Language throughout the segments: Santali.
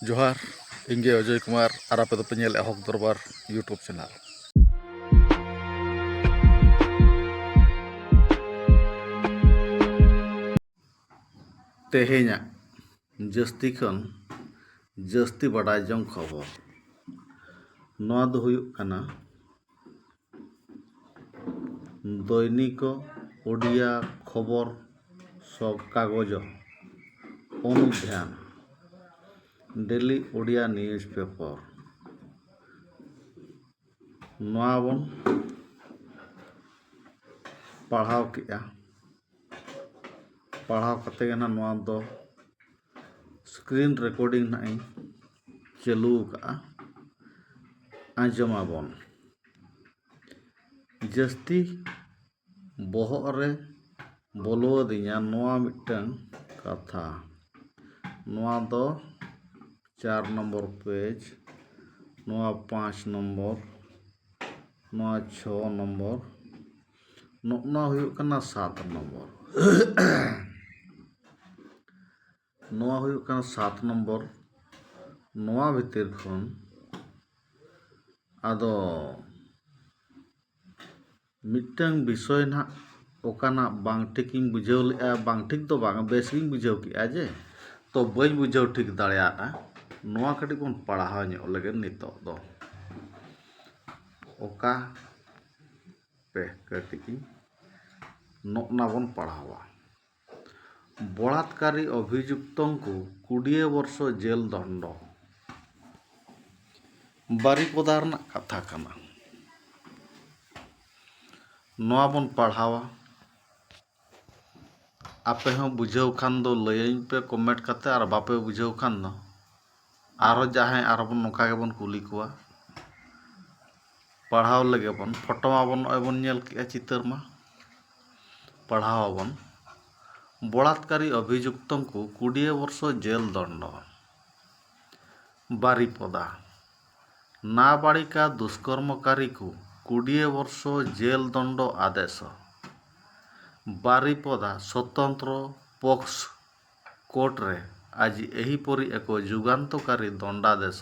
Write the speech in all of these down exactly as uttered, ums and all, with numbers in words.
ᱡᱚᱦᱟᱨ, ᱤᱧ ᱜᱮ ᱚᱡᱚᱭ ᱠᱩᱢᱟᱨ, ᱟᱨ ᱟᱯᱮ ᱫᱚᱯᱮ ᱧᱮᱞᱮᱫᱼᱟ ᱦᱚᱠ ᱫᱚᱨᱵᱟᱨ YouTube ᱪᱮᱱᱮᱞ᱾ ᱛᱮᱦᱮᱧᱟᱜ ᱡᱟᱹᱥᱛᱤ ᱠᱷᱚᱱ ᱡᱟᱹᱥᱛᱤ ᱵᱟᱰᱟᱭ ᱡᱚᱝ ᱠᱷᱚᱵᱚᱨ, ᱱᱚᱣᱟ ᱫᱚ ᱦᱩᱭᱩᱜ ᱠᱟᱱᱟ ᱫᱚᱭᱱᱤᱠ ᱳᱰᱤᱭᱟ ᱠᱷᱚᱵᱚᱨ ᱥᱚᱵ ᱠᱟᱜᱚᱡᱽ ᱚᱱᱩᱫᱷᱭᱟᱱ, ᱰᱮᱞᱤ ᱳᱰᱤᱭᱟ ᱱᱤᱭᱩᱡᱽ ᱯᱮᱯᱟᱨ᱾ ᱱᱚᱣᱟ ᱵᱚᱱ ᱯᱟᱲᱦᱟᱣ ᱠᱮᱜᱼᱟ᱾ ᱯᱟᱲᱦᱟᱣ ᱠᱟᱛᱮ ᱜᱮ ᱱᱟᱜ ᱱᱚᱣᱟ ᱫᱚ screen recording ᱱᱟᱜ ᱤᱧ ᱪᱟᱹᱞᱩ ᱟᱠᱟᱫᱼᱟ᱾ ᱟᱸᱡᱚᱢᱟᱵᱚᱱ᱾ ᱡᱟᱹᱥᱛᱤ ᱵᱚᱦᱚᱜ ᱨᱮ ᱵᱚᱞᱚ ᱟᱹᱫᱤᱧᱟ ᱱᱚᱣᱟ ᱢᱤᱫᱴᱟᱝ ᱠᱟᱛᱷᱟ᱾ ᱱᱚᱣᱟ ᱫᱚ ᱪᱟᱨ ᱱᱚᱢᱵᱚᱨ ᱯᱮᱡᱽ, ᱱᱚᱣᱟ ᱯᱟᱸᱪ ᱱᱚᱢᱵᱚᱨ, ᱱᱚᱣᱟ ᱪᱷᱚ ᱱᱚᱢᱵᱚᱨ, ᱱᱚᱜᱼᱚ ᱱᱚᱣᱟ ᱦᱩᱭᱩᱜ ᱠᱟᱱᱟ ᱥᱟᱛ ᱱᱚᱢᱵᱚᱨ᱾ ᱱᱚᱣᱟ ᱦᱩᱭᱩᱜ ᱠᱟᱱᱟ ᱥᱟᱛ ᱱᱚᱢᱵᱚᱨ᱾ ᱱᱚᱣᱟ ᱵᱷᱤᱛᱤᱨ ᱠᱷᱚᱱ ᱟᱫᱚ ᱢᱤᱫᱴᱟᱝ ᱵᱤᱥᱚᱭ ᱱᱟᱦᱟᱜ ᱚᱠᱟᱱᱟᱜ ᱵᱟᱝ ᱴᱷᱤᱠᱤᱧ ᱵᱩᱡᱷᱟᱹᱣ ᱞᱮᱫᱼᱟ, ᱵᱟᱝ ᱴᱷᱤᱠ ᱫᱚ ᱵᱟᱝ, ᱵᱮᱥ ᱜᱤᱧ ᱵᱩᱡᱷᱟᱹᱣ ᱠᱮᱫᱼᱟ ᱡᱮ, ᱛᱚ ᱵᱟᱹᱧ ᱵᱩᱡᱷᱟᱹᱣ ᱴᱷᱤᱠ ᱫᱟᱲᱮᱭᱟᱫᱼᱟ᱾ ᱱᱚᱣᱟ ᱠᱟᱹᱴᱤᱡ ᱵᱚᱱ ᱯᱟᱲᱦᱟᱣ ᱧᱚᱜ ᱞᱮᱜᱮ ᱱᱤᱛᱚᱜ ᱫᱚ᱾ ᱚᱠᱟ ᱯᱮ ᱠᱟᱹᱴᱤᱡ ᱤᱧ ᱱᱚᱜᱼᱱᱟ ᱵᱚᱱ ᱯᱟᱲᱦᱟᱣᱟ᱾ ବଳାତ୍କାରୀ ଅଭିଯୁକ୍ତଙ୍କୁ କୋଡ଼ିଏ ବର୍ଷ ଜେଲ୍ ଦଣ୍ଡ। ବାରିପଦା ᱨᱮᱱᱟᱜ ᱠᱟᱛᱷᱟ ᱠᱟᱱᱟ, ᱱᱚᱣᱟ ᱵᱚᱱ ᱯᱟᱲᱦᱟᱣᱟ᱾ ᱟᱯᱮ ᱦᱚᱸ ᱵᱩᱡᱷᱟᱹᱣ ᱠᱷᱟᱱ ᱫᱚ ᱞᱟᱹᱭᱟᱹᱧ ᱯᱮ ᱠᱚᱢᱮᱱᱴ ᱠᱟᱛᱮ, ᱟᱨ ᱵᱟᱯᱮ ᱵᱩᱡᱷᱟᱹᱣ ᱠᱷᱟᱱ ᱫᱚ ᱟᱨᱦᱚᱸ ᱡᱟᱦᱟᱸᱭ ᱟᱨᱦᱚᱸ ᱵᱚᱱ ᱱᱚᱝᱠᱟ ᱜᱮᱵᱚᱱ ᱠᱩᱞᱤ ᱠᱚᱣᱟ᱾ ᱯᱟᱲᱦᱟᱣ ᱞᱮᱜᱮ ᱵᱚᱱ, ᱯᱷᱳᱴᱳ ᱢᱟᱵᱚᱱ ᱱᱚᱜᱼᱚᱭ ᱵᱚᱱ ᱧᱮᱞ ᱠᱮᱜᱼᱟ, ᱪᱤᱛᱟᱹᱨ ᱢᱟ᱾ ᱯᱟᱲᱦᱟᱣ ᱟᱵᱚᱱ᱾ ବଳାତ୍କାରୀ ଅଭିଯୁକ୍ତଙ୍କୁ କୋଡ଼ିଏ ବର୍ଷ ଜେଲ୍ ଦଣ୍ଡ। ବାରିପଦା। ନାବାଳିକା ଦୁଷ୍କର୍ମକାରୀକୁ କୋଡ଼ିଏ ବର୍ଷ ଜେଲ୍ ଦଣ୍ଡ ଆଦେଶ। ବାରିପଦା ସ୍ୱତନ୍ତ୍ର ପୋକ୍ସ କୋର୍ଟରେ ଆଜି ଏହିପରି ଏକ ଯୁଗାନ୍ତକାରୀ ଦଣ୍ଡାଦେଶ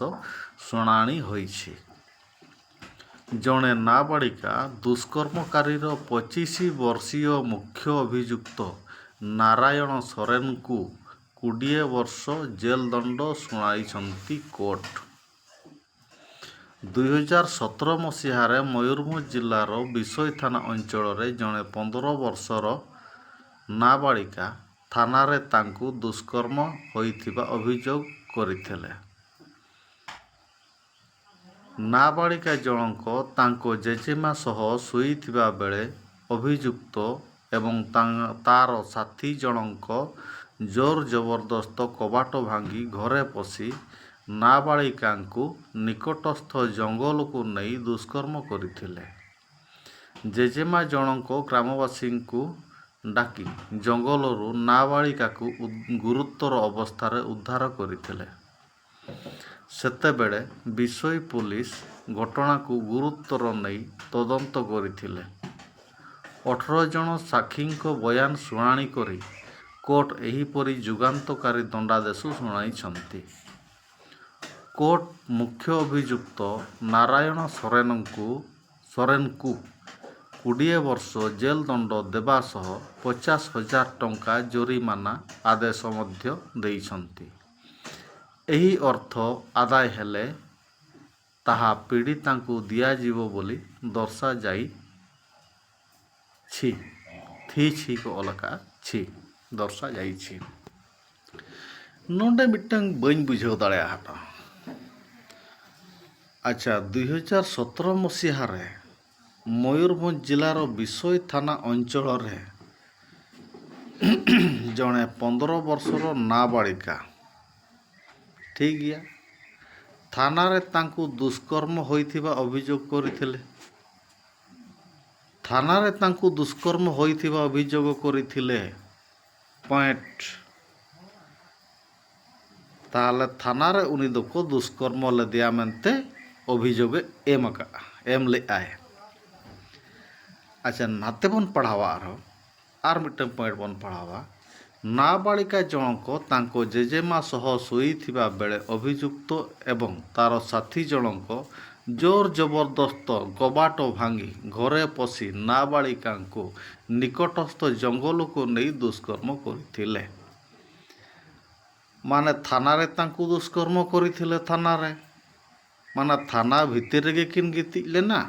ଶୁଣାଣି ହୋଇଛି। ଜଣେ ନାବାଳିକା ଦୁଷ୍କର୍ମକାରୀର ପଚିଶ ବର୍ଷୀୟ ମୁଖ୍ୟ ଅଭିଯୁକ୍ତ ନାରାୟଣ ସୋରେନଙ୍କୁ କୋଡ଼ିଏ ବର୍ଷ ଜେଲ୍ ଦଣ୍ଡ ଶୁଣାଇଛନ୍ତି କୋର୍ଟ। ଦୁଇହଜାର ସତର ମସିହାରେ ମୟୂରଭଞ୍ଜ ଜିଲ୍ଲାର ବିଷୋଇ ଥାନା ଅଞ୍ଚଳରେ ଜଣେ ପନ୍ଦର ବର୍ଷର ନାବାଳିକା ଥାନାରେ ତାଙ୍କୁ ଦୁଷ୍କର୍ମ ହୋଇଥିବା ଅଭିଯୋଗ କରିଥିଲେ। ନାବାଳିକା ଜଣଙ୍କ ତାଙ୍କ ଜେଜେମା ସହ ଶୋଇଥିବା ବେଳେ ଅଭିଯୁକ୍ତ ଏବଂ ତା-, ତାର ସାଥୀ ଜଣଙ୍କ ଜୋର ଜବରଦସ୍ତ କବାଟ ଭାଙ୍ଗି ଘରେ ପଶି ନାବାଳିକାଙ୍କୁ ନିକଟସ୍ଥ ଜଙ୍ଗଲକୁ ନେଇ ଦୁଷ୍କର୍ମ କରିଥିଲେ। ଜେଜେମା ଜଣଙ୍କ ଗ୍ରାମବାସୀଙ୍କୁ ଡାକି ଜଙ୍ଗଲରୁ ନାବାଳିକାକୁ ଉ-, ଗୁରୁତର ଅବସ୍ଥାରେ ଉଦ୍ଧାର କରିଥିଲେ। ସେତେବେଳେ ବିଷୋଇ ପୋଲିସ ଘଟଣାକୁ ଗୁରୁତର ନେଇ ତଦନ୍ତ କରିଥିଲେ। ଅଠର ଜଣ ସାକ୍ଷୀଙ୍କ ବୟାନ ଶୁଣାଣି କରି କୋର୍ଟ ଏହିପରି ଯୁଗାନ୍ତକାରୀ ଦଣ୍ଡାଦେଶ ଶୁଣାଇଛନ୍ତି। କୋର୍ଟ ମୁଖ୍ୟ ଅଭିଯୁକ୍ତ ନାରାୟଣ ସୋରେନଙ୍କୁ, ସୋରେନଙ୍କୁ କୋଡ଼ିଏ ବର୍ଷ ଜେଲ୍ ଦଣ୍ଡ ଦେବା ସହ ପଚାଶ ହଜାର ଟଙ୍କା ଜରିମାନା ଆଦେଶ ମଧ୍ୟ ଦେଇଛନ୍ତି। ଏହି ଅର୍ଥ ଆଦାୟ ହେଲେ ତାହା ପୀଡ଼ିତାଙ୍କୁ ଦିଆଯିବ ବୋଲି ଦର୍ଶାଯାଇଛି। ଛି, ଥି ଛିକୁ ᱚᱞ ᱟᱠᱟᱫᱼᱟ, ଛି, ᱫᱚᱨᱥᱟ ଯାଇଛି᱾ ᱱᱚᱰᱮ ᱢᱤᱫᱴᱟᱝ ᱵᱟᱹᱧ ᱵᱩᱡᱷᱟᱹᱣ ᱫᱟᱲᱮᱭᱟᱜ ᱦᱟᱴᱟ᱾ ᱟᱪᱪᱷᱟ, ᱫᱩᱭ ᱦᱟᱡᱟᱨ ᱥᱚᱛᱨᱚ ᱢᱚᱥᱤᱦᱟ ᱨᱮ ᱢᱚᱭᱩᱨᱵᱷᱚᱸᱡᱽ ᱡᱮᱞᱟᱨ ᱵᱤᱥᱚᱭ ᱛᱷᱟᱱᱟ ᱚᱧᱪᱚᱲ ᱨᱮ ᱡᱚᱬᱮ ᱯᱚᱱᱫᱽᱨᱚ ᱵᱚᱨᱥᱚᱨ ᱱᱟᱵᱟᱲᱤᱠᱟ, ᱴᱷᱤᱠ ᱜᱮᱭᱟ, ଥାନାରେ ତାଙ୍କୁ ଦୁଷ୍କର୍ମ ହୋଇଥିବା ଅଭିଯୋଗ କରିଥିଲେ। ଥାନାରେ ତାଙ୍କୁ ଦୁଷ୍କର୍ମ ହୋଇଥିବା ଅଭିଯୋଗ କରିଥିଲେ। ପଏଣ୍ଟ। ᱛᱟᱦᱚᱞᱮ ᱛᱷᱟᱱᱟ ᱨᱮ ᱩᱱᱤ ᱫᱚᱠᱚ ᱫᱩᱥᱠᱚᱨᱢᱚ ᱞᱮᱫᱮᱭᱟ ᱢᱮᱱᱛᱮ ᱚᱵᱷᱤᱡᱳᱜᱽ ᱮ ᱮᱢ ᱟᱠᱟᱫᱼᱟ, ᱮᱢ ᱞᱮᱫᱼᱟᱭ᱾ ᱟᱪᱪᱷᱟ, ᱱᱟᱛᱮ ᱵᱚᱱ ᱯᱟᱲᱦᱟᱣᱟ ᱟᱨᱦᱚᱸ, ᱟᱨ ᱢᱤᱫᱴᱟᱝ ᱯᱚᱭᱮᱱᱴ ᱵᱚᱱ ᱯᱟᱲᱦᱟᱣᱟ᱾ ନାବାଳିକା ଜଣକ ତାଙ୍କ ଜେଜେମା ସହ ଶୋଇଥିବା ବେଳେ ଅଭିଯୁକ୍ତ ଏବଂ ତାର ସାଥୀ ଜଣକ ଜୋର ଜବରଦସ୍ତ କବାଟ ଭାଙ୍ଗି ଘରେ ପଶି ନାବାଳିକାଙ୍କୁ ନିକଟସ୍ଥ ଜଙ୍ଗଲକୁ ନେଇ ଦୁଷ୍କର୍ମ କରିଥିଲେ। ମାନେ ଥାନାରେ ତାଙ୍କୁ ଦୁଷ୍କର୍ମ କରିଥିଲେ, ଥାନାରେ। ᱢᱟᱱᱮ ᱛᱷᱟᱱᱟ ᱵᱷᱤᱛᱤᱨ ᱨᱮᱜᱮ ᱠᱤᱱ ᱜᱤᱛᱤᱡ ᱞᱮᱱᱟ᱾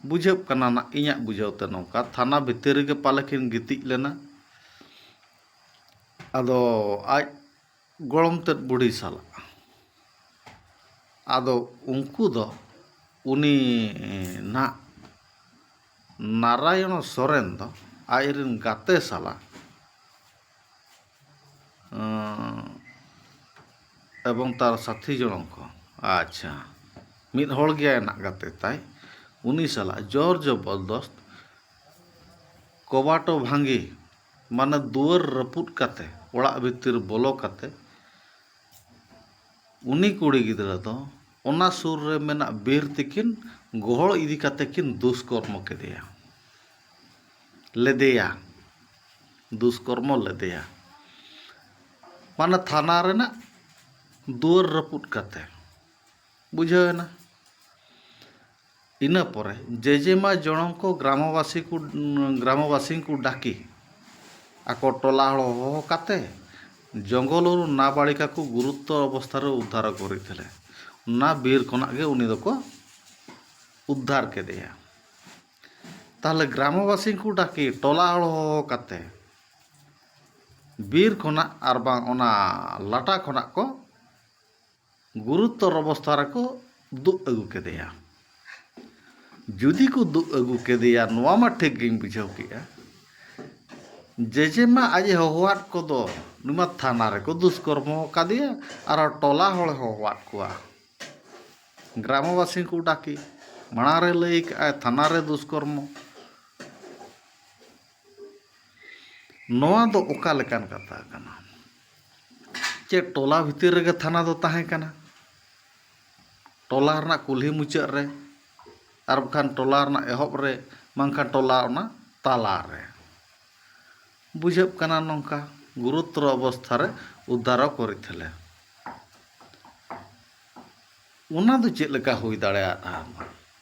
ᱵᱩᱡᱷᱟᱹᱜ ᱠᱟᱱᱟ ᱱᱟᱜ, ᱤᱧᱟᱹᱜ ᱵᱩᱡᱷᱟᱹᱣ ᱛᱮ ᱱᱚᱝᱠᱟ, ᱛᱷᱟᱱᱟ ᱵᱷᱤᱛᱤᱨ ᱨᱮᱜᱮ ᱯᱟᱞᱮ ᱠᱤᱱ ᱜᱤᱛᱤᱡ ᱞᱮᱱᱟ᱾ ᱟᱫᱚ ᱟᱡ ᱜᱚᱲᱚᱢ ᱛᱮᱫ ᱵᱩᱰᱷᱤ ᱥᱟᱞᱟᱜ, ᱟᱫᱚ ᱩᱱᱠᱩ ᱫᱚ ᱩᱱᱤ ᱱᱟᱜ ᱱᱟᱨᱟᱭᱚᱱ ᱥᱚᱨᱮᱱ ᱫᱚ ᱟᱡᱨᱮᱱ ᱜᱟᱛᱮ ᱥᱟᱞᱟᱜ, ᱟᱸ, ᱮᱵᱚᱝ ᱛᱟᱨ ᱥᱟᱛᱷᱤ ᱡᱚᱱᱚᱝ ᱠᱚ, ᱟᱪᱪᱷᱟ, ᱢᱤᱫ ᱦᱚᱲ ᱜᱮᱭᱟᱭ ᱱᱟᱜ ᱜᱟᱛᱮ ᱛᱟᱭ, ᱩᱱᱤ ᱥᱟᱞᱟᱜ ᱡᱳᱨ ᱡᱚᱵᱚᱨᱫᱚᱥᱛ ᱠᱚᱵᱟᱴᱚ ᱵᱷᱟᱸᱜᱤ, ᱢᱟᱱᱮ ᱫᱩᱣᱟᱹᱨ ᱨᱟᱹᱯᱩᱫ ᱠᱟᱛᱮ, ᱚᱲᱟᱜ ᱵᱷᱤᱛᱤᱨ ᱵᱚᱞᱚ ᱠᱟᱛᱮ, ᱩᱱᱤ ᱠᱩᱲᱤ ᱜᱤᱫᱽᱨᱟᱹ ᱫᱚ ᱚᱱᱟ ᱥᱩᱨ ᱨᱮ ᱢᱮᱱᱟᱜ ᱵᱤᱨ ᱛᱮᱠᱤᱱ ᱜᱚᱦᱚᱲ ᱤᱫᱤ ᱠᱟᱛᱮ ᱠᱤᱱ ᱫᱩᱥᱠᱚᱨᱢᱚ ᱠᱮᱫᱮᱭᱟ, ᱞᱮᱫᱮᱭᱟ, ᱫᱩᱥᱠᱚᱨᱢᱚ ᱞᱮᱫᱮᱭᱟ᱾ ᱢᱟᱱᱮ ᱛᱷᱟᱱᱟ ᱨᱮᱱᱟᱜ ᱫᱩᱣᱟᱹᱨ ᱨᱟᱹᱯᱩᱫ ᱠᱟᱛᱮ, ᱵᱩᱡᱷᱟᱹᱣ ᱮᱱᱟ? ᱤᱱᱟᱹ ᱯᱚᱨᱮ ᱡᱮᱡᱮᱢᱟ ᱡᱚᱲᱚᱢ ᱠᱚ ᱜᱨᱟᱢᱚᱵᱟᱥᱤ ᱠᱚ, ᱜᱨᱟᱢᱚᱵᱟᱥᱤ ᱠᱚ ᱰᱟᱠᱤ, ᱟᱠᱚ ᱴᱚᱞᱟ ᱦᱚᱲ ᱦᱚᱦᱚ ᱠᱟᱛᱮ ᱡᱚᱝᱜᱚᱞ ᱨᱩ ᱱᱟᱵᱟᱲᱤᱠᱟ ᱠᱚ ᱜᱩᱨᱩᱛᱚᱨ ᱚᱵᱚᱥᱛᱷᱟ ᱨᱮ ᱩᱫᱽᱫᱷᱟᱨ ᱠᱚ ᱨᱤᱫ ᱞᱮ᱾ ᱚᱱᱟ ᱵᱤᱨ ᱠᱷᱚᱱᱟᱜ ᱜᱮ ᱩᱱᱤ ᱫᱚᱠᱚ ᱩᱫᱽᱫᱷᱟᱨ ᱠᱮᱫᱮᱭᱟ᱾ ᱛᱟᱦᱞᱮ ᱜᱨᱟᱢᱚᱵᱟᱥᱤ ᱠᱚ ᱰᱟᱠᱤ ᱴᱚᱞᱟ ᱦᱚᱲ ᱦᱚᱦᱚ ᱠᱟᱛᱮ ᱵᱤᱨ ᱠᱷᱚᱱᱟᱜ ᱟᱨ ᱵᱟᱝ ᱚᱱᱟ ᱞᱟᱴᱟ ᱠᱷᱚᱱᱟᱜ ᱠᱚ ᱜᱩᱨᱩᱛᱚᱨ ᱚᱵᱚᱥᱛᱷᱟ ᱨᱮᱠᱚ ᱫᱩᱜ ᱟᱹᱜᱩ ᱠᱮᱫᱮᱭᱟ᱾ ᱡᱩᱫᱤ ᱠᱚ ᱫᱩᱜ ᱟᱹᱜᱩ ᱠᱮᱫᱮᱭᱟ, ᱱᱚᱣᱟ ᱢᱟ ᱴᱷᱤᱠ ᱜᱤᱧ ᱵᱩᱡᱷᱟᱹᱣ ᱠᱮᱜᱼᱟ᱾ ᱡᱮᱡᱮᱢᱟ ᱟᱡ ᱮ ᱦᱚᱦᱚᱣᱟᱫ ᱠᱚᱫᱚ, ᱩᱱᱤ ᱢᱟ ᱛᱷᱟᱱᱟ ᱨᱮᱠᱚ ᱫᱩᱥᱠᱚᱨᱢᱚ ᱟᱠᱟᱫᱮᱭᱟ, ᱟᱨ ᱴᱚᱞᱟ ᱦᱚᱲᱮ ᱦᱚᱦᱚᱣᱟᱫ ᱠᱚᱣᱟ᱾ ᱜᱨᱟᱢᱚᱵᱟᱥᱤ ᱠᱚ ᱰᱟᱠᱤ, ᱢᱟᱲᱟᱝ ᱨᱮ ᱞᱟᱹᱭ ᱠᱟᱜᱼᱟᱭ ᱛᱷᱟᱱᱟ ᱨᱮ ᱫᱩᱥᱠᱚᱨᱢᱚ᱾ ᱱᱚᱣᱟ ᱫᱚ ᱚᱠᱟ ᱞᱮᱠᱟᱱ ᱠᱟᱛᱷᱟ ᱠᱟᱱᱟ? ᱪᱮᱫ ᱴᱚᱞᱟ ᱵᱷᱤᱛᱤᱨ ᱨᱮᱜᱮ ᱛᱷᱟᱱᱟ ᱫᱚ ᱛᱟᱦᱮᱸ ᱠᱟᱱᱟ? ᱴᱚᱞᱟ ᱨᱮᱱᱟᱜ ᱠᱩᱞᱦᱤ ᱢᱩᱪᱟᱹᱫ ᱨᱮ, ᱟᱨ ᱵᱟᱠᱷᱟᱱ ᱴᱚᱞᱟ ᱨᱮᱱᱟᱜ ᱮᱦᱚᱵ ᱨᱮ, ᱵᱟᱝᱠᱷᱟᱱ ᱴᱚᱞᱟ ᱚᱱᱟ ᱛᱟᱞᱟ ᱨᱮ᱾ ᱵᱩᱡᱷᱟᱹᱜ ᱠᱟᱱᱟ ᱱᱚᱝᱠᱟ, ᱜᱩᱨᱩᱛᱚᱨ ᱚᱵᱚᱥᱛᱷᱟ ᱨᱮ ᱩᱫᱽᱫᱷᱟᱨ ᱠᱚᱨᱤᱛᱷᱮᱞᱮ᱾ ᱚᱱᱟ ᱫᱚ ᱪᱮᱫ ᱞᱮᱠᱟ ᱦᱩᱭ ᱫᱟᱲᱮᱭᱟᱜᱼᱟ?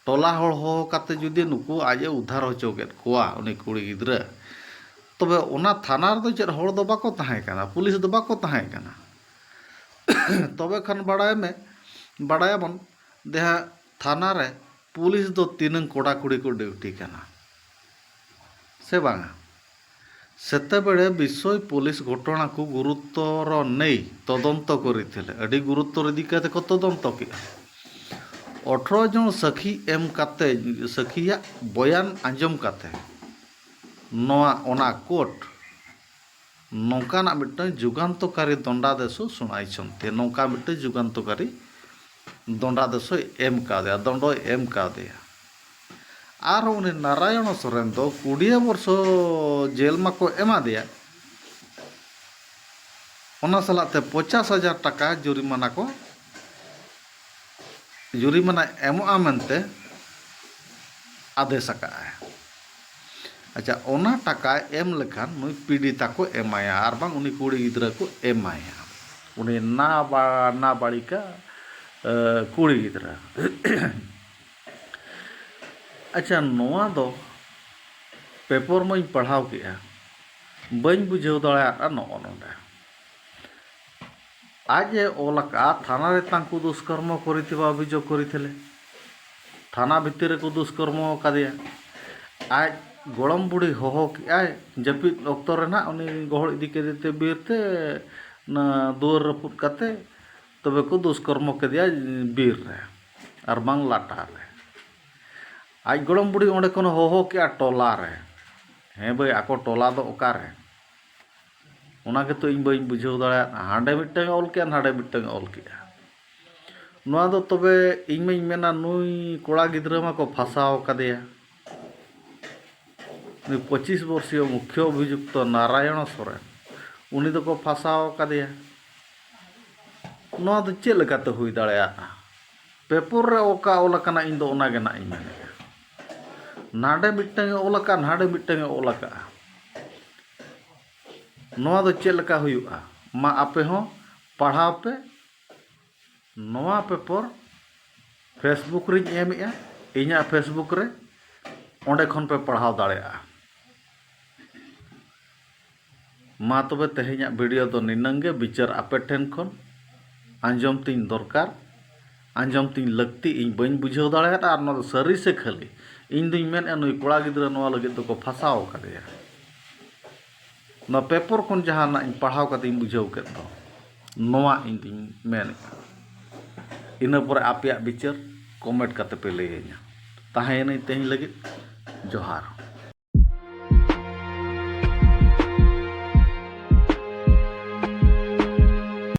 ᱴᱚᱞᱟ ᱦᱚᱲ ᱦᱚᱦᱚ ᱠᱟᱛᱮ ᱡᱩᱫᱤ ᱱᱩᱠᱩ ᱟᱡ ᱮ ᱩᱫᱽᱫᱷᱟᱨ ᱦᱚᱪᱚ ᱠᱮᱫ ᱠᱚᱣᱟ, ᱩᱱᱤ ᱠᱩᱲᱤ ᱜᱤᱫᱽᱨᱟᱹ, ᱛᱚᱵᱮ ᱚᱱᱟ ᱛᱷᱟᱱᱟ ᱨᱮᱫᱚ ᱪᱮᱫ ᱦᱚᱲ ᱫᱚ ᱵᱟᱠᱚ ᱛᱟᱦᱮᱸ ᱠᱟᱱᱟ, ᱯᱩᱞᱤᱥ ᱫᱚ ᱵᱟᱠᱚ ᱛᱟᱦᱮᱸ ᱠᱟᱱᱟ᱾ ᱛᱚᱵᱮ ᱠᱷᱟᱱ ᱵᱟᱲᱟᱭ ᱢᱮ, ᱵᱟᱲᱟᱭᱟᱵᱚᱱ ᱡᱟᱦᱟᱸ ᱛᱷᱟᱱᱟ ᱨᱮ ᱯᱩᱞᱤᱥ ᱫᱚ ᱛᱤᱱᱟᱹᱝ ᱠᱚᱲᱟ ᱠᱩᱲᱤ ᱠᱚ ᱰᱤᱭᱩᱴᱤ ᱠᱟᱱᱟ ᱥᱮ ᱵᱟᱝᱟ? ᱥᱮᱛᱮᱵᱮᱲᱮ ᱵᱤᱥᱚᱭ ᱯᱩᱞᱤᱥ ᱜᱷᱚᱴᱚᱱᱟ ᱠᱚ ᱜᱩᱨᱩᱛᱚᱨ ᱱᱮᱭ ᱛᱚᱫᱚᱱᱛᱚ ᱠᱚᱨᱤᱛᱷᱮᱞᱮ, ᱟᱹᱰᱤ ᱜᱩᱨᱩᱛᱚᱨ ᱤᱫᱤ ᱠᱟᱛᱮ ᱠᱚ ᱛᱚᱫᱚᱱᱛᱚ ᱠᱮᱫᱼᱟ᱾ ᱚᱴᱷᱨᱚ ᱡᱚᱱ ᱥᱟᱹᱠᱷᱤ ᱮᱢ ᱠᱟᱛᱮ, ᱥᱟᱹᱠᱷᱤᱭᱟᱜ ᱵᱚᱭᱟᱱ ᱟᱸᱡᱚᱢ ᱠᱟᱛᱮ ᱱᱚᱣᱟ, ᱚᱱᱟ ᱠᱳᱨᱴ ᱱᱚᱝᱠᱟᱱᱟᱜ ᱢᱤᱫᱴᱟᱝ ᱡᱩᱜᱟᱱᱛᱚᱠᱟᱨᱤ ᱫᱚᱱᱰᱟᱫᱮᱥ ᱥᱩᱱᱟᱭ ᱪᱚᱱᱛᱮ, ᱱᱚᱝᱠᱟ ᱢᱤᱫᱴᱟᱝ ᱡᱩᱜᱟᱱᱛᱚᱠᱟᱨᱤ ᱫᱚᱱᱰᱟᱫᱮᱥ ᱦᱚᱸᱭ ᱮᱢ ᱠᱟᱣᱫᱮᱭᱟ, ᱫᱚᱱᱰᱚᱭ ᱮᱢ ᱠᱟᱣᱫᱮᱭᱟ᱾ ᱟᱨᱦᱚᱸ ᱩᱱᱤ ᱱᱟᱨᱟᱭᱚᱬ ᱥᱚᱨᱮᱱ ᱫᱚ ᱠᱩᱲᱤᱭᱟᱹ ᱵᱚᱨᱥᱚ ᱡᱮᱞ ᱢᱟᱠᱚ ᱮᱢᱟᱫᱮᱭᱟ, ᱚᱱᱟ ᱥᱟᱞᱟᱜ ᱛᱮ ᱯᱚᱧᱪᱟᱥ ᱦᱟᱡᱟᱨ ᱴᱟᱠᱟ ᱡᱩᱨᱤᱢᱟᱱᱟ ᱠᱚ, ᱡᱩᱨᱤᱢᱟᱱᱟ ᱮᱢᱚᱜᱼᱟ ᱢᱮᱱᱛᱮ ᱟᱫᱮᱥ ᱟᱠᱟᱫᱼᱟᱭ᱾ ᱟᱪᱪᱷᱟ, ᱚᱱᱟ ᱴᱟᱠᱟ ᱮᱢ ᱞᱮᱠᱷᱟᱱ ᱱᱩᱭ ᱯᱤᱰᱤᱛᱟ ᱠᱚ ᱮᱢᱟᱭᱟ, ᱟᱨ ᱵᱟᱝ ᱩᱱᱤ ᱠᱩᱲᱤ ᱜᱤᱫᱽᱨᱟᱹ ᱠᱚ ᱮᱢᱟᱭᱟ, ᱩᱱᱤ ᱱᱟᱵᱟ-, ᱱᱟᱵᱟᱲᱤᱠᱟ, ᱮ, ᱠᱩᱲᱤ ᱜᱤᱫᱽᱨᱟᱹ᱾ ᱟᱪᱪᱷᱟ, ᱱᱚᱣᱟ ᱫᱚ ᱯᱮᱯᱚᱨ ᱢᱟᱧ ᱯᱟᱲᱦᱟᱣ ᱠᱮᱜᱼᱟ, ᱵᱟᱹᱧ ᱵᱩᱡᱷᱟᱹᱣ ᱫᱟᱲᱮᱭᱟᱜᱼᱟ ᱱᱚᱜᱼᱚ ᱱᱚᱰᱮ᱾ ᱟᱡ ᱮ ᱚᱞ ᱟᱠᱟᱫᱼᱟ, ᱛᱷᱟᱱᱟ ᱨᱮ ᱛᱟᱝᱠᱩ ᱫᱩᱥᱠᱚᱨᱢᱚ ᱠᱚᱨᱤᱛᱤᱵᱟ ᱚᱵᱷᱤᱡᱳᱜᱽ ᱠᱚᱨᱤᱛᱷᱮᱞᱮ᱾ ᱛᱷᱟᱱᱟ ᱵᱷᱤᱛᱤᱨ ᱨᱮᱠᱚ ᱫᱩᱥᱠᱚᱨᱢᱚ ᱟᱠᱟᱫᱮᱭᱟ᱾ ᱟᱡ ᱜᱚᱲᱚᱢ ᱵᱩᱲᱦᱤ ᱦᱚᱦᱚ ᱠᱮᱜᱼᱟᱭ, ᱡᱟᱹᱯᱤᱫ ᱚᱠᱛᱚ ᱨᱮ ᱱᱟᱦᱟᱜ ᱩᱱᱤ ᱜᱚᱦᱚᱲ ᱤᱫᱤ ᱠᱮᱫᱮ ᱛᱮ ᱵᱤᱨ ᱛᱮ ᱚᱱᱟ ᱫᱩᱣᱟᱹᱨ ᱨᱟᱹᱯᱩᱫ ᱠᱟᱛᱮ ᱛᱚᱵᱮ ᱠᱚ ᱫᱩᱥᱠᱚᱨᱢᱚ ᱠᱮᱫᱮᱭᱟ ᱵᱤᱨ ᱨᱮ, ᱟᱨ ᱵᱟᱝ ᱞᱟᱴᱟ ᱨᱮ᱾ ᱟᱡ ᱜᱚᱲᱚᱢ ᱵᱩᱲᱦᱤ ᱚᱸᱰᱮ ᱠᱷᱚᱱ ᱦᱚᱦᱚ ᱠᱮᱜᱼᱟ ᱴᱚᱞᱟ ᱨᱮ᱾ ᱦᱮᱸ ᱵᱷᱟᱹᱭ, ᱟᱠᱚ ᱴᱚᱞᱟ ᱫᱚ ᱚᱠᱟᱨᱮ? ᱚᱱᱟ ᱜᱮᱛᱚ ᱤᱧ ᱵᱟᱹᱧ ᱵᱩᱡᱷᱟᱹᱣ ᱫᱟᱲᱮᱭᱟᱜ᱾ ᱦᱟᱸᱰᱮ ᱢᱤᱫᱴᱟᱝ ᱮ ᱚᱞ ᱠᱮᱜᱼᱟ, ᱱᱟᱰᱮ ᱢᱤᱫᱴᱟᱝ ᱮ ᱚᱞ ᱠᱮᱜᱼᱟ᱾ ᱱᱚᱣᱟ ᱫᱚ ᱛᱚᱵᱮ ᱤᱧ ᱢᱟᱧ ᱢᱮᱱᱟ, ᱱᱩᱭ ᱠᱚᱲᱟ ᱜᱤᱫᱽᱨᱟᱹ ᱢᱟᱠᱚ ᱯᱷᱟᱸᱥᱟᱣ ᱠᱟᱫᱮᱭᱟ᱾ ᱱᱩᱭ ᱯᱚᱸᱪᱤᱥ ᱵᱚᱨᱥᱤᱭᱚ ᱢᱩᱠᱷᱭᱚ ᱚᱵᱷᱤᱡᱩᱠᱛᱚ ᱱᱟᱨᱟᱭᱚᱬ ᱥᱚᱨᱮᱱ, ᱩᱱᱤ ᱫᱚᱠᱚ ᱯᱷᱟᱸᱥᱟᱣ ᱠᱟᱫᱮᱭᱟ᱾ ᱱᱚᱣᱟ ᱫᱚ ᱪᱮᱫ ᱞᱮᱠᱟᱛᱮ ᱦᱩᱭ ᱫᱟᱲᱮᱭᱟᱜᱼᱟ? ᱯᱮᱯᱚᱨ ᱨᱮ ᱚᱠᱟ ᱚᱞ ᱟᱠᱟᱱᱟ, ᱤᱧ ᱫᱚ ᱚᱱᱟ ᱜᱮ ᱱᱟᱜ ᱤᱧ ᱢᱮᱱᱮᱫᱼᱟ᱾ ᱱᱟᱰᱮ ᱢᱤᱫᱴᱟᱝ ᱮ ᱚᱞ ᱟᱠᱟᱫ, ᱱᱟᱰᱮ ᱢᱤᱫᱴᱟᱝ ᱮ ᱚᱞ ᱟᱠᱟᱫᱼᱟ᱾ ᱱᱚᱣᱟ ᱫᱚ ᱪᱮᱫ ᱞᱮᱠᱟ ᱦᱩᱭᱩᱜᱼᱟ? ᱢᱟ ᱟᱯᱮ ᱦᱚᱸ ᱯᱟᱲᱦᱟᱣ ᱯᱮ᱾ ᱱᱚᱣᱟ ᱯᱮᱯᱚᱨ ᱯᱷᱮᱥᱵᱩᱠ ᱨᱤᱧ ᱮᱢᱮᱜᱼᱟ, ᱤᱧᱟᱹᱜ ᱯᱷᱮᱥᱵᱩᱠ ᱨᱮ, ᱚᱸᱰᱮ ᱠᱷᱚᱱ ᱯᱮ ᱯᱟᱲᱦᱟᱣ ᱫᱟᱲᱮᱭᱟᱜᱼᱟ᱾ ᱢᱟ ᱛᱚᱵᱮ ᱛᱮᱦᱮᱧᱟᱜ ᱵᱷᱤᱰᱤᱭᱳ ᱫᱚ ᱱᱤᱱᱟᱹᱝ ᱜᱮ᱾ ᱵᱤᱪᱟᱹᱨ ᱟᱯᱮ ᱴᱷᱮᱱ ᱠᱷᱚᱱ ᱟᱸᱡᱚᱢ ᱛᱤᱧ ᱫᱚᱨᱠᱟᱨ, ᱟᱸᱡᱚᱢ ᱛᱤᱧ ᱞᱟᱹᱠᱛᱤ᱾ ᱤᱧ ᱵᱟᱹᱧ ᱵᱩᱡᱷᱟᱹᱣ ᱫᱟᱲᱮᱭᱟᱫᱟ, ᱟᱨ ᱱᱚᱣᱟ ᱫᱚ ᱥᱟᱹᱨᱤ ᱥᱮ ᱠᱷᱟᱹᱞᱤ? ᱤᱧ ᱫᱩᱧ ᱢᱮᱱᱮᱫᱼᱟ, ᱱᱩᱭ ᱠᱚᱲᱟ ᱜᱤᱫᱽᱨᱟᱹ ᱱᱚᱣᱟ ᱞᱟᱹᱜᱤᱫ ᱫᱚᱠᱚ ᱯᱷᱟᱸᱥᱟᱣ ᱟᱠᱟᱫᱮᱭᱟ᱾ ᱱᱚᱣᱟ ᱯᱮᱯᱚᱨ ᱠᱷᱚᱱ ᱡᱟᱦᱟᱱᱟᱜ ᱤᱧ ᱯᱟᱲᱦᱟᱣ ᱠᱟᱛᱮ ᱤᱧ ᱵᱩᱡᱷᱟᱹᱣ ᱠᱮᱫ ᱫᱚ, ᱱᱚᱣᱟ ᱤᱧ ᱫᱩᱧ ᱢᱮᱱᱮᱫᱼᱟ᱾ ᱤᱱᱟᱹ ᱯᱚᱨᱮ ᱟᱯᱮᱭᱟᱜ ᱵᱤᱪᱟᱹᱨ ᱠᱚᱢᱮᱱᱴ ᱠᱟᱛᱮ ᱯᱮ ᱞᱟᱹᱭᱟᱹᱧᱟ᱾ ᱛᱟᱦᱮᱸᱭᱮᱱᱟᱹᱧ ᱛᱮᱦᱮᱧ ᱞᱟᱹᱜᱤᱫ᱾ ᱡᱚᱦᱟᱨ᱾